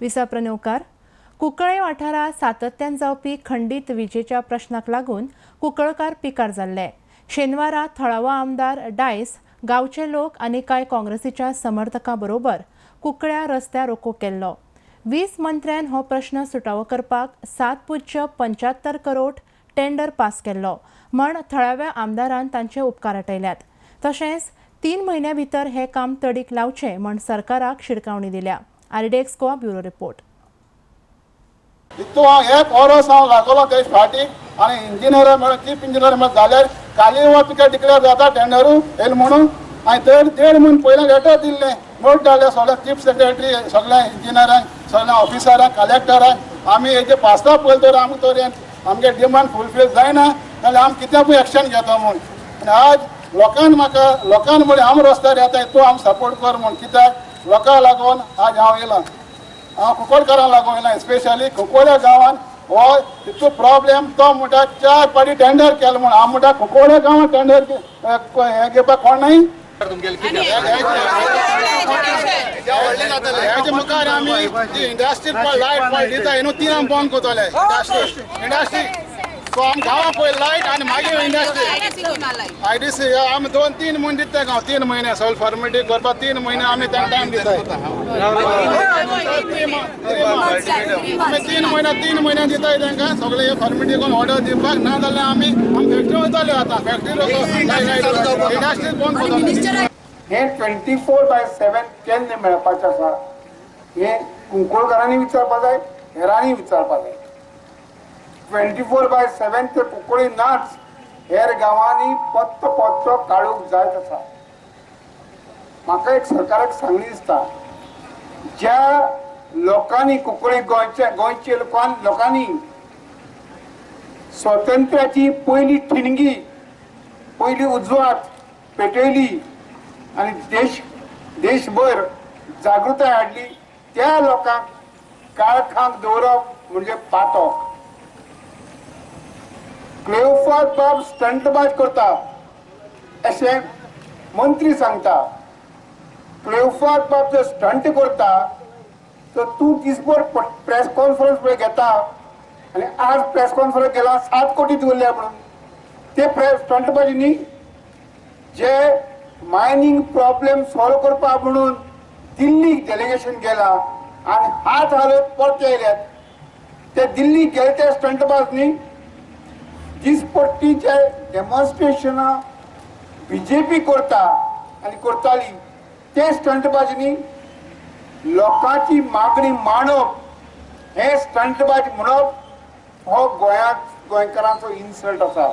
विसा प्रणवकार कुंकळे वाठारांत सातत्यान जावपी खंडीत विजेच्या प्रश्नाक लागून कुंकळकार पिकार जाल्ले. शेनवारा थळावो आमदार डायस, गांवचे लोक आनी कांय काँग्रेसीच्या समर्थकां बरोबर कुंकळ्या रस्त्यार रोको केल्लो. वीज मंत्र्यान हो प्रश्न सुटावो करपाक 7.75 करोड टेंडर पास केल्लो म्हण थळाव्या आमदारान तांचे उपकार आटयल्यात. तशेंच 3 म्हयन्यां भितर हें काम तडीक लावचें म्हण सरकाराक शिडकावणी दिल्या. RDX Goa bureau report. इतू हांव एक वरस हांव लागलो तेज फाटीक आनी इंजिनियर म्हळ्यार चीफ इंजिनियर म्हळ्यार जाल्यार काली हो तुका डिक्लेअर जाता टेंडरू येयलें म्हणून हांवें देड देड म्हूण पयलें लेटर दिल्लें, नोट धाडलें सगळ्या चीफ सेक्रेटरी, सगळ्या इंजिनियरांक, सगळ्या ऑफिसरांक, कलेक्टरांक. आमी हेजे पास्ता पयले तर आमकां तर आमगे डिमांड फुलफील जायना जाल्यार आमी कितें पळय एक्शन घेता म्हूण. आनी आज लोकान म्हाका लोकान म्हळें आमी रस्त्यार येता तूं आम सपोर्ट कर म्हूण, कित्याक लोकांक लागून आज हांव येयलां, हांव कुंकळकारांक लागून येयलां. स्पेशली कुंकळ्या गांवान हो तितू प्रॉब्लेम तो म्हणटा 4 पाटी टेंडर केलो म्हूण, हांव म्हणटा कुंकळ्या गांवान टेंडर हें घेवपाक कोण न्हय. हेजे मुखार आमी इंडस्ट्री लायट पळय दिता न्हू ती आमी बंद करतले. इंडस्ट्री सो आमी गांवां पळय लायट आनी मागीर इंडस्ट्री IDC आमी 2-3 म्हयने दिता गांव, 3 म्हयने सगळे फॉर्मेलिटी करपाक 3 म्हयने आमी तांकां टायम दिता. आमी 3 म्हयने 3 म्हयने दिताय तांकां सगळे हे फॉर्मेलिटी करून ऑर्डर दिवपाक, ना जाल्यार आमी फॅक्टरी वयताले आतां फॅक्टरी इंडस्ट्री बंद करतले. हे 24/7 केन्ना मेळपाचें आसा हें कुंकळकारांनी विचारपा जाय, हेरांनी विचारपा जाय. 24/7 तर कुंकळी नाच, हेर गांवांनी पत्तो पत्तो काडूंक जायत आसा. म्हाका एक सरकाराक सांगणी दिसता, ज्या लोकांनी कुंकळी गोंयच्या गोंयचे लोकांनी स्वातंत्र्याची पयली ठिणगी, पयली उजवात पेटयली आनी देशभर जागृताय हाडली, त्या लोकांक काळखांक दवरप म्हणजे पातक. क्लेओफात बाब स्टंटबाज करता अशें मंत्री सांगता. क्लेओफात बाब जर स्टंट करता तर तूं दिसभर प्रेस कॉन्फरन्स पळय घेता आनी आज प्रेस कॉन्फरन्स गेला 7 कोटी दवरल्या म्हणून ते प्रेस स्टंटबाजी न्ही. जे मायनींग प्रॉब्लेम सॉल्व करपाक म्हणून दिल्लीक डेलिगेशन गेला आनी हात हालयत परते आयल्यात, ते दिल्लीक गेले ते स्टंटबाज न्ही. दिसपट्टीचे डेमॉन्स्ट्रेशनां बीजेपी करता आनी करताली ते स्टंटबाजी न्ही. लोकांची मागणी मांडप हे स्टंटबाज म्हणप हो गोंयांत गोंयकारांचो इन्सल्ट आसा.